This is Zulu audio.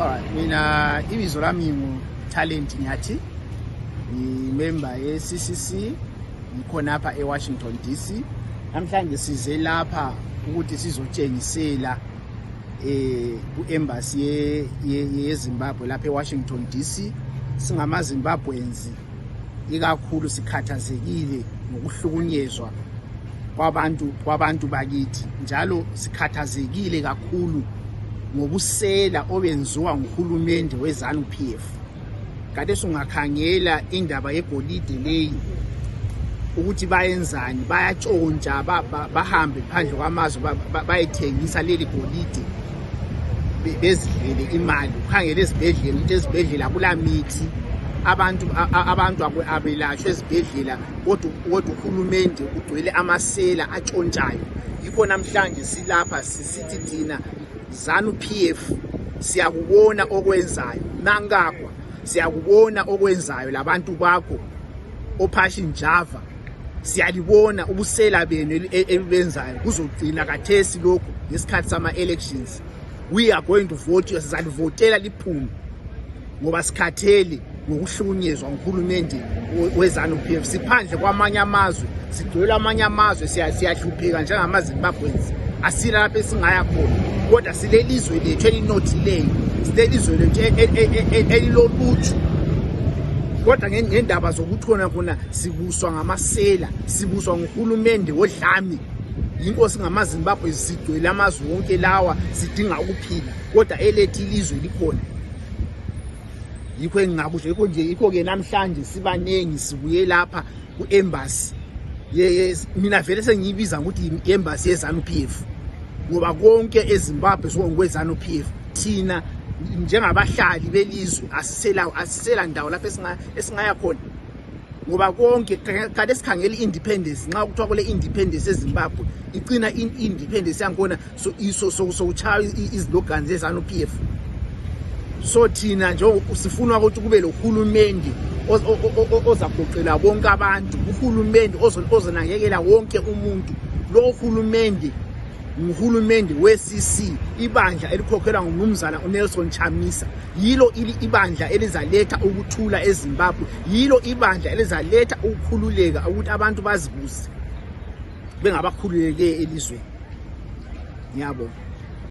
Alright, mina ibizo lami ngu Talent Nyathi. Ngimember ye CCC ngikhona apha eWashington DC. Namhlanje size lapha ukuthi sizotshengisela ku embassy ye Zimbabwe lapha eWashington DC. Singama Zimbabweans ikakhulu sikhathazekile ngokuhlukunyezwa kwabantu bakithi, njalo sikhathazekile kakhulu ngobusela obenziwa nguhulumende weZANU PF. Kade sungakhangela indaba yegolide leyi ukuthi bayenzani, bayatshontsha, bahambe phandle kwamazwe bayethengisa leli golide, bezidlele imali. Ukhangele ezibhedlela ukuthi ezibhedlela kulamithi, abantu abelashwe ezibhedlela, kodwa uhulumende ugcwele amasela atshontshayo. Yikho namhlanje silapha sisithi thina ZANU PF siyakubona okwenzayo, Mnangagwa siyakubona okwenzayo labantu bakho oPassion Java, siyalibona ubusela benu elibenzayo. Kuzogcina kathesi lokhu ngesikhathi sama-elections. We are going to vote, sizalivotela liphume, ngoba sikhathele ngokuhlukunyezwa nguhulumende weZANU PF. Siphandle kwamanye amazwe, sigcwele amanye amazwe, siyahlupheka njengama-Zimbabweans, asila lapho esingaya khona, kodwa silelizwe lethu elinothileyo, silelizwe lethu eliloluthu, kodwa ngendaba zokuthi khona khona sibuswa ngamasela, sibuswa nguhulumende wodlame. Yinkosi ngamaZimbabwe sigcwele amazwe wonke lawa, sidinga ukuphila, kodwa elethu ilizwe likhona. Yikho engingakusho, yikho nje, yikho-ke namhlanje sibaningi sibuye lapha ku-embassy. Mina vele sengiyibiza ngokuthi i-embassy yeZANU PF, ngoba konke eZimbabwe sokungokweZANU PF. Thina njengabahlali belizwe asisela ndawo lapho esingaya khona, ngoba konke kade sikhangela i-independence. Nxa kuthiwa kule independence eZimbabwe, icina i-independence yankhona sokuchaya izilogani zeZANU PF. So thina nje sifuna ukuthi kube lohulumende ozagoqela bonke abantu, uhulumende ozonakekela wonke umuntu. Lo hulumende nguhulumende we-CC, ibandla elikhokhelwa ngumnumzana uNelson Chamisa. Yilo ibandla elizaletha ukuthula eZimbabwe, yilo ibandla elizaletha ukukhululeka ukuthi abantu bazibuze bengabakhululeke elizweni. Ngiyabonga.